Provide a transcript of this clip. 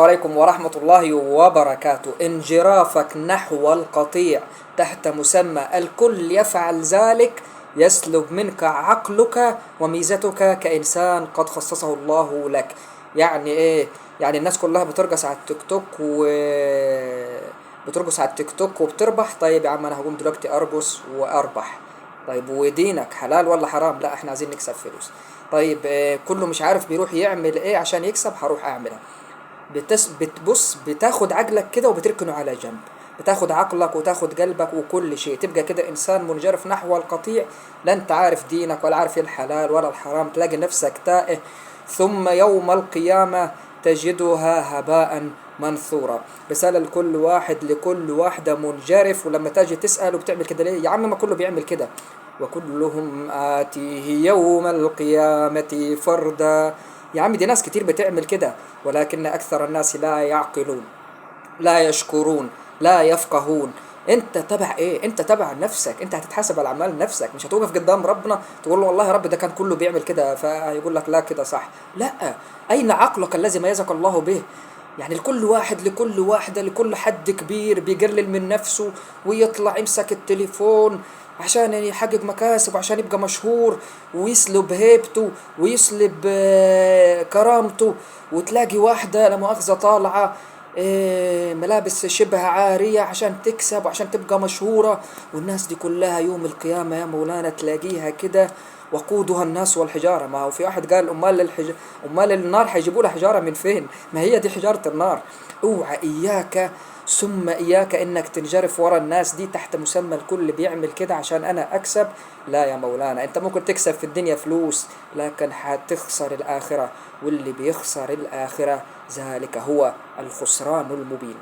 عليكم ورحمة الله وبركاته. انجرافك نحو القطيع تحت مسمى الكل يفعل ذلك يسلب منك عقلك وميزتك كإنسان قد خصصه الله لك. يعني ايه؟ يعني الناس كلها بترقص على التيك توك و بترقص على التيك توك وبتربح. طيب يا عم انا هقوم دلوقتي ارقص واربح. طيب ودينك حلال ولا حرام؟ لا احنا عايزين نكسب فلوس. طيب كله مش عارف بيروح يعمل ايه عشان يكسب، هروح اعملها. بتبص بتاخد عقلك كده وبتركنه على جنب، بتاخد عقلك وتاخد قلبك وكل شيء، تبقى كده انسان منجرف نحو القطيع، لا انت عارف دينك ولا عارف الحلال ولا الحرام، تلاقي نفسك تائه. ثم يوم القيامة تجدها هباء منثورا. رسالة لكل واحد، لكل واحدة منجرف، ولما تجي تسأله بتعمل كده ليه؟ يا عم ما كله بيعمل كده. وكلهم آتيه يوم القيامة فردا. يا عم دي ناس كتير بتعمل كده، ولكن أكثر الناس لا يعقلون، لا يشكرون، لا يفقهون. انت تبع ايه؟ انت تبع نفسك، انت هتتحاسب على اعمال نفسك، مش هتوقف قدام ربنا تقول له والله يا رب ده كان كله بيعمل كده فيقول لك لا كده صح. لا، اين عقلك الذي ميزك الله به؟ يعني لكل واحد، لكل واحدة، لكل حد كبير بيقلل من نفسه ويطلع يمسك التليفون عشان يحقق مكاسب وعشان يبقى مشهور ويسلب هيبته ويسلب كرامته. وتلاقي واحدة لا مؤاخذة طالعة ملابس شبه عارية عشان تكسب وعشان تبقى مشهورة. والناس دي كلها يوم القيامة يا مولانا تلاقيها كده وقودها الناس والحجارة. ما هو في واحد قال أمال النار هيجيبوا لها حجارة من فين؟ ما هي دي حجارة النار. اوعى إياك ثم إياك إنك تنجرف ورا الناس دي تحت مسمى الكل بيعمل كده عشان أنا أكسب. لا يا مولانا، أنت ممكن تكسب في الدنيا فلوس لكن هتخسر الآخرة، واللي بيخسر الآخرة ذلك هو الخسران المبين.